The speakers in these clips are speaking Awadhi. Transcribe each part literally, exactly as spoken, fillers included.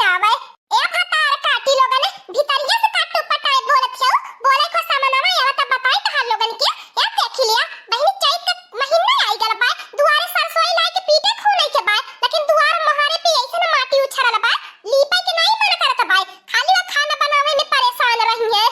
जावे। ए भतार काटी लोगन, भीतरिया से काटू पटाए बोलत छौ, बोले को सामनवा आवा त बताई तहार लोगन के। ए देखी लिया, बहिनी चैत के महीना आई गल बाय, दुआरे सरसोई लाई के पीटे खूनै के बाय, लेकिन दुआर मोहारे पे ऐसन माटी उछरल बाय, लीपे के नाई मन करत बाय, खाली वो खाना बनावे में परेशान रही है।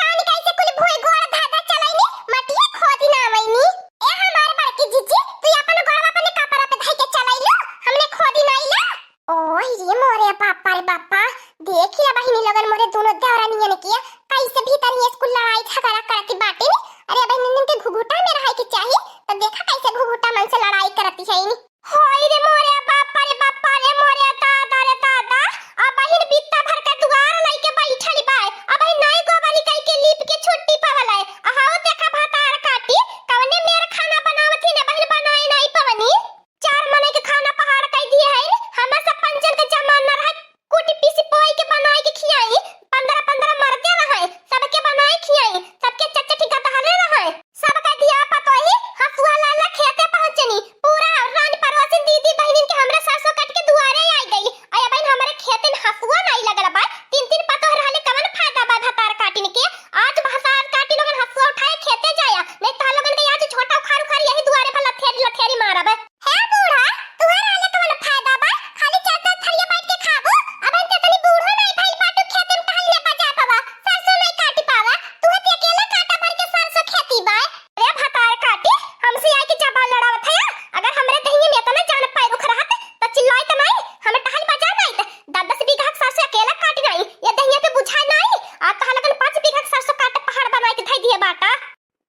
कान कैसे कुल भोई गोड़ धाधा चलैनी, मटिया खोदी ना आवैनी। ए हमार बड़की जीजी, तू अपन गोड़वा अपने कपड़ा पे धई के चलैलो, हमने खोदी ना आइला। ओह रे मोरे बापा रे बापा, देखी अब बहिनी लोगन मोरे दोनों देवरानियन के कैसे भीतर ही स्कूल लड़ाई झगड़ा करती बाटे नी। अरे अब बहिनी के घुघुटा में रहे के चाही, तो देखा कैसे घुघुटा मन से लड़ाई करती है नी। होई रे मोरे बापा रे बापा रे मोरे दादा रे दादा, अब बहिन बित्ता भर के दुआर लइके बैठल बाय, अब बहिन नाई गोबरी कई के लीप के छुट्टी पावल है। अहाओ देखा भतार काटी, कवने मेर खाना बनावत ही ना बहिन बनाए नाई पवनी। चार मने के खाना पहाड़ कई दिए है, हमें सब पंचन के जमाना रहे, कूटी पीसी पोई के बनाए के खियाई, पन्द्रह पन्द्रह मरदे रहे, सबके बनाए खियाई, सबके चटचटी गदहले रहे। सब कह दिया पतोही, हसुआ लाला खेते पहुँचनी, पूरा रान परोसिन दीदी बहिनिन के हमरा सरसों काट के दुआरे आई गई। अय बहिन हमरे खेते में हसुआ नाई लगल बा, तीन तीन पतोह रहले कवन फायदा बा भतार काटिन के। आज भतार काटिन लोगन हसुआ उठाए खेते जाया, नहीं तो लोगन के आज झोटा उखाड़ उखाड़ यही दुआरे पर लथेरी लथेरी मारब। हे बूढ़ा, तुहर रहले कवन फायदा बा? खाली चार चार थरिया बैठ के खाबू। अबहिन ते तनी बूढ़ो नाई भइल बाटू, खेते में टहल ले बजा पावा, सरसों नाई काटी पावा। तुहे ते अकेला काटा भर के सरसों खेती बा। अरे भतार काटी, हमसे आके जबान लड़ावत है। अगर हमरे दहिया में इतना जान पैरुख रहत, त चिल्लाई त नाई, हमें टहल बजा नाई त दस दस बीघा के सरसों अकेला काटी नाई, ये दहिया पे बुझाए नाई। आज तहार लगन पाँच बीघा के सरसों काटे पहाड़ बनाए के धई दिए बाटा।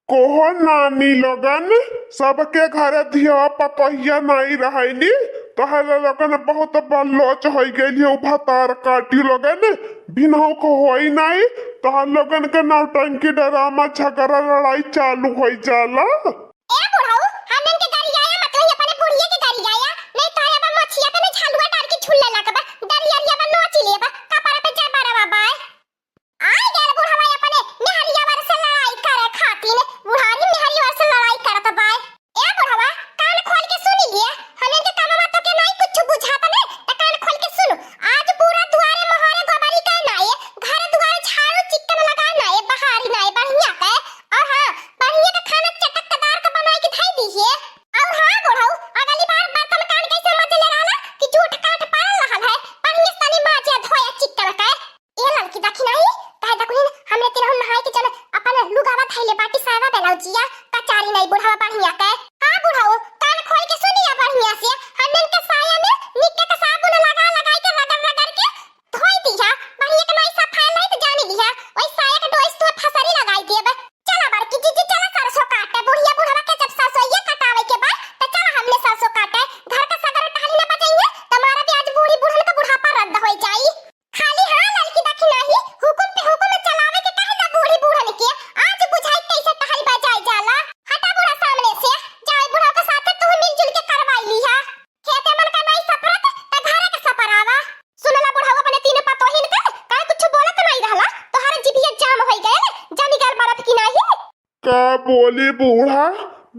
कोहो नानी लोगन, सबके घरे धिया पतोहिया नाई रहैली, तोहरे लोगन बहुत बल्लोच होइ गइल हो भतार काटी लोगन, भिनहु को होई नाई, तोहर लोगन के नौटंकी डरामा झगड़ा लड़ाई चालू होइ जाला। ए बुढ़ऊ, हमन के गरियाया मत, वही अपने बुढ़िया के गरियाया, नहीं तोहरे अब मछिया पे न झलुआ डाल के झूल लेला के बा, डरियरिया बा नोच लेबा, कपड़ा पे जबरवा बाय। आई गयल बुढ़वा अपने मेहरियावर से लड़ाई करे खातिर। बुढ़ारी मेहरियावर से लड़ाई करत बाय। ए बुढ़वा, कान खोल के सुनी लिए, हमन के कानवा तो के नाई कुछ बुझात ने, त कान खोल के सुन। आज पूरा दुआरे मोहारे गोबरी के नाई, घर दुआरे झाड़ू चिक्कन लगा नाई, बहारी नाई बढ़िया के। और हाँ, बढ़िया के खाना चटकदार के बनाई के धई दीजिए। और हाँ बुढ़ऊ, अगली बार बर्तन कान कैसे मजले रहला कि जूठ काट पड़ल रहल है, बढ़िया से तनी माजे धोया चिक्कन के। ए ललकी दखिनाही, काहे दखुहिन, हमरे तिनहुन नहाई के जन अपन लुगावा धइले बाटी, साया ब्लाउजिया, कचारी नाई बुढ़वा बढ़िया के। हाँ बुढ़ऊ, कान खोल के सुनिया बढ़िया से, हमन के साया में निक्के के साबुन लगा लगाई के रगड़ रगड़ के धोई दिया, बढ़िया के नाई सफाई नाई त जाने दिया, ओई साया के डोइस तो फसरी लगाई देब। चला बड़की जीजी, चला सरसों काटे, बुढ़िया बुढ़वा के जब सरसों ये कटावे के बा, त चला हमने सरसों काटे, घर का सगरो टहली न बजाइए, तुम्हारा भी आज बूढ़ी बूढ़न का बुढ़ापा रद्द हो जाई। खाली हाँ ललकी दखिनाही, हुकुम पे हुकुम चलावे के कहे ला बूढ़ी बूढ़न के। आज बुझाई कैसे टहल बजाए जाला। हटा बूढ़ा सामने से, जाए बूढ़ा के साथे तू मिलजुल के करवाई लिहा। खेते मन का नाई सपरत, त घरे के सपरावा। सुनला बुढ़ऊ अपने तीन पतोहिन का, काहे कुछ बोलत नाई रहला? तोहरे जिभिया जाम होई गयल, जानी गल मरत की नाही? का बोली बूढ़ा,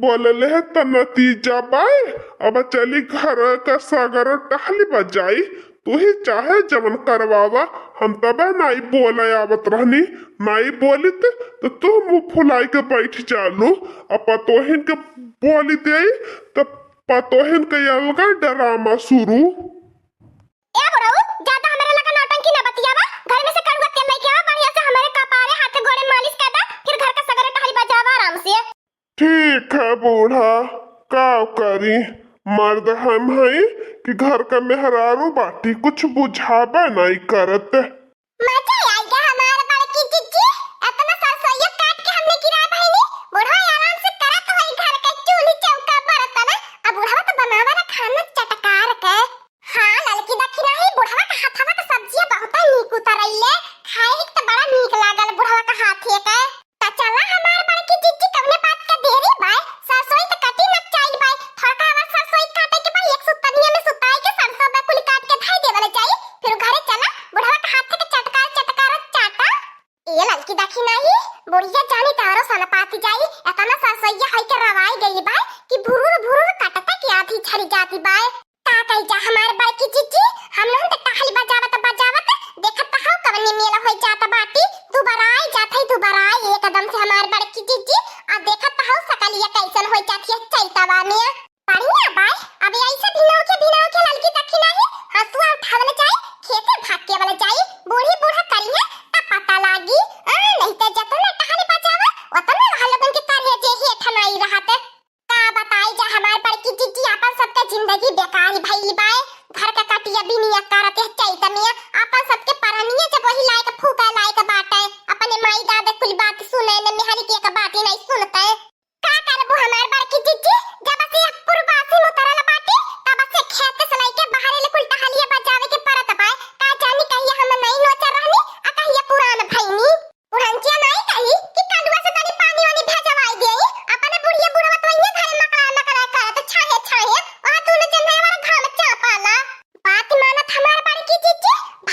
बोलले है त नतीजा बाय। अब चली घर का सगरो टहली बजाई, तू ही चाहे जवन करवावा, हम तबे नाई बोले आवत रहनी, नाई बोलित त तू मुँह फुलाई के बैठ जालू, अब पतोहिन के बोली देई त पतोहिन के अलगा डरामा शुरू। ए बुढ़ऊ, ज्यादा हमरे लगा नौटंकी ना बतियावा, घर में से कड़ुआ तेल लेके आवा, बढ़िया से हमरे कपारे हाथे गोड़े मालिश कर दा, फिर घर का सगरे टहली बजावा आराम से। ठीक है बूढ़ा, का करी, मर्द हम हई कि घर का मेहरारू बाटी, कुछ बुझाबे नहीं करत। मजा आ गया हमार बड़की जीजी, इतना सरसोईया काट के हमने गिरा बहिनी, बुढ़वा आराम से करत होई घर के चूल्ही चौका बर्तन, अब बुढ़वा तो बनावे ला खाना चटकार के। हाँ, ललकी दखिनाही बुढ़वा के हथवा के सब्जिया बहुत नीक उतरैले, खाए के तो बड़ा नीक लागल बुढ़वा के हाथे के। त चला हमार बड़की जीजी, कवने बात के देरी बाय, सरसोई त कटी न चाइल बाय, थोड़का और सरसोई काटे के बाय, एक सुतनिया में सुताई के सरसों बकुल काट के धई देवल जाई, फिर घरे चला, बुढ़वा के हाथे के चटकार चटकार चाटा। ए ललकी दखिनाही, बुढ़िया जानी तारो सन पाती जाई, एतना सरसोईया हई के रवाई गई बाय कि भुरुर भुरुर कटता की आधी झरी जाती बाय। का कही जा हमार बड़की जीजी, हम लोगन त टहली बजावत बजावत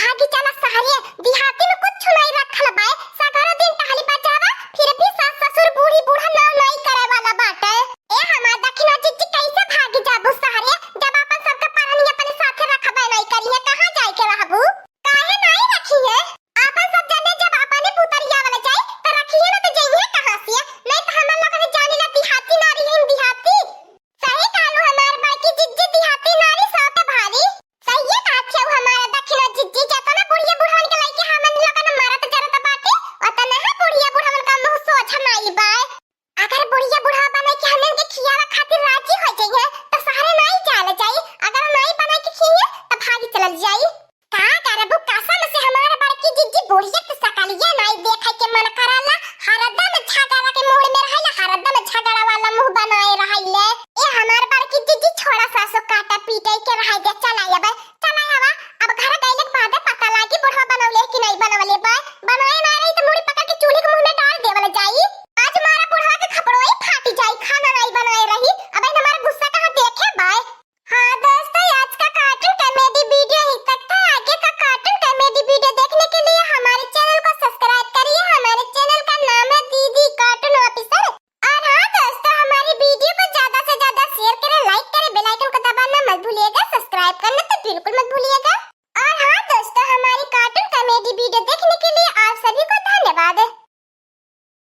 भागी चला सहरे, देहाती में कुछ नाई रखल बाय, सगरो दिन टहली बजावा, फिर भी सास ससुर बूढ़ी बूढ़ा नाव नाई करे वाला बाटे। ए हमार दखिना जिज्जी कैसे भागी जाबू सहरे, जब अपन सबके परनी अपने साथे रखबे नाई करिहे, कहाँ जाए के रहबू? काहे नाई रखिहे? अपन सब जने जब अपने पुतरिया वाले जाई, त रखिहे ना त जइहे कहाँ से? नाई त हमर लोगन जानी ला देहाती नारी हईन देहाती। सही कहलू हमार बड़की जिज्जी, देहाती नारी सबसे भारी। सही कहत छेउ हमार दखिना जिज्जी, जतना बुढ़िया बुढ़वन के लइके हमन लोगन मरत जरत बाटे, ओतना है बुढ़िया बुढ़वन का मुँह सोझा नाई बाय। अगर बुढ़िया बुढ़वा बने के हमन के खियावा खातिर राजी हो जइहे, त सहरे नाई जाल जाई। अगर नाई बने के खिये, त भागी चलल जाई। का करबू, कसम से हमार बड़की जिज्जी बुढ़िया के सकलिया नाई देखे के मन कराला। हरदम झगड़ा के मूड में रहेला, हरदम झगड़ा वाला मुँह बनाए रहेले। ए हमार बड़की जिज्जी छोड़ा सासु काटा पीटे के रह दे, चला आवा, चला आवा। अब घर गइले के बाद पता लागी बुढ़वा बनवले कि नाई बनवले बा। बनाए ना रही त मूड़ी पकड़ के चूल्ही के मुँह में डाल देवल जाई। आज मारा बुढ़वा के खपड़ोई फाटी जाई, खाना नाई बनाए रही। अब हमार गुस्सा कहाँ देखे बाय। हाँ दोस्तों, आज का cartoon comedy video ही तक था। आगे का cartoon comedy video देखने के लिए हमारे channel को subscribe करिए। हमारे channel का नाम है दीदी Cartoon Officer। और हाँ दोस्तों, हमारी video को ज्यादा से ज्यादा share करें, like करें, bell icon को दबाना मत भूलिएगा, subscribe करना तो बिल्कुल मत भूलिएगा। और हाँ दोस्तों, हमारी cartoon comedy video देखने के लिए आप सभी को धन्यवाद।